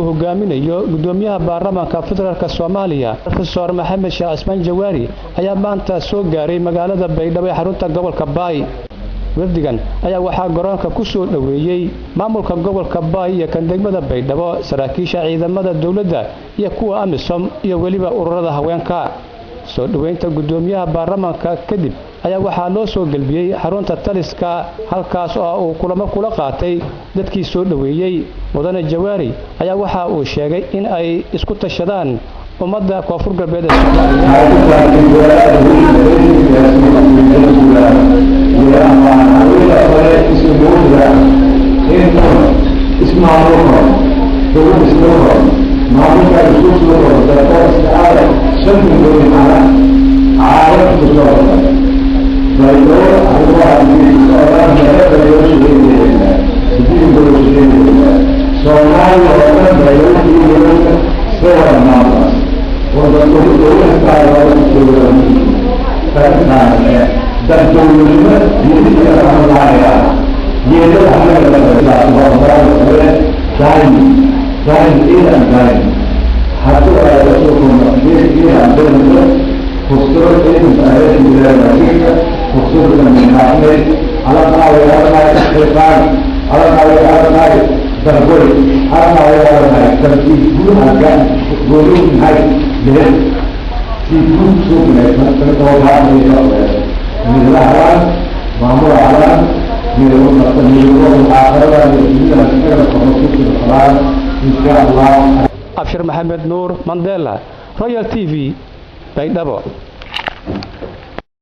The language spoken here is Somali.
Uu hogaaminayo gudoomiyaha baarlamaanka federaalk Soomaaliya, Profesor Maxamed Sheekh Cismaan Jawaari, ayaa maanta soo gaaray magaalada Baydhabo ee xarunta gobolka Baay. Wafdigan ayaa waxaa garoonka ku soo dhoweeyey maamulka gobolka Baay iyo kan degmada Baydhabo, saraakiisha ciidamada dowladda iyo kuwa AMISOM iyo weliba ururada haweenka. Soo dhoweynta gudoomiyaha baarlamaanka kadib ayaa waxaa loo soo gelbiyey xarunta taliska, halkaas oo uu kulamo kula qaatay dadkii soo dhoweeyey. Mudane Jawaari ayaa waxa uu sheegay in ay isku tashadaan ummadda Koonfur Galbeed ee Soomaaliya. Abshir Maxamed Nuur Mandela, Royal TV, Baydhabo.